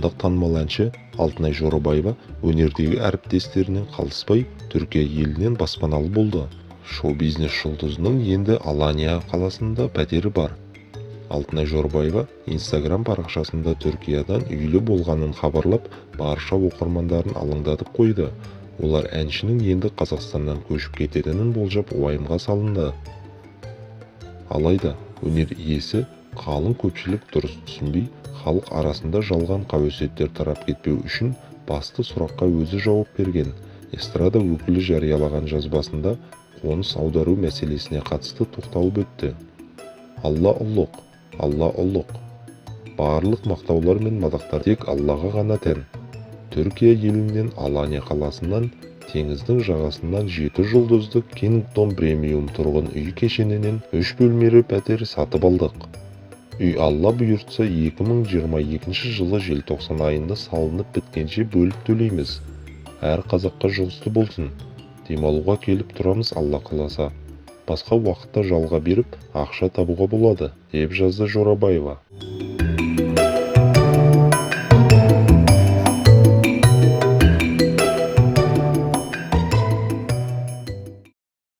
Қазақстандық танымал әнші Алтынай Жорабаева өнердегі әріптестерінен қалыспай, Түркия елінен баспаналы болды. Шоу-бизнес жұлдызының енді Алания қаласында пәтері бар. Алтынай Жорабаева Инстаграм парақшасында Түркиядан үйлі болғанын хабарлап, барша оқырмандарын алаңдатып қойды. Олар әншінің енді Қазақстаннан көшіп кететінін болжап, уайымға салынды. Алайда өнер иесі қалың көпшілік дұрыс түсінбей, халық арасында жалған қауесеттер тарап кетпеу үшін басты сұраққа өзі жауап берген. Эстрада өкілі жариялаған жазбасында қоныс аудару мәселесіне қатысты тоқталып өтті. «Алла ұлық, Алла ұлық. Барлық мақтаулар мен мадақтар тек Аллаға ғана тән. Түркия елінен, Алания қаласынан, теңіздің жағасынан жеті жұлдызды Кингдом премиум тұрғын үй кешенінен үш бөлмелі пәтер сатып алдық. Үй, Алла бұйыртса, 2022 жылы желтоқсан айында салынып біткенше бөліп төлейміз. Әр қазаққа жұғысты болсын. Демалуға келіп тұрамыз, Алла қаласа. Басқа уақытта жалға беріп, ақша табуға болады», – деп жазды Жорабаева.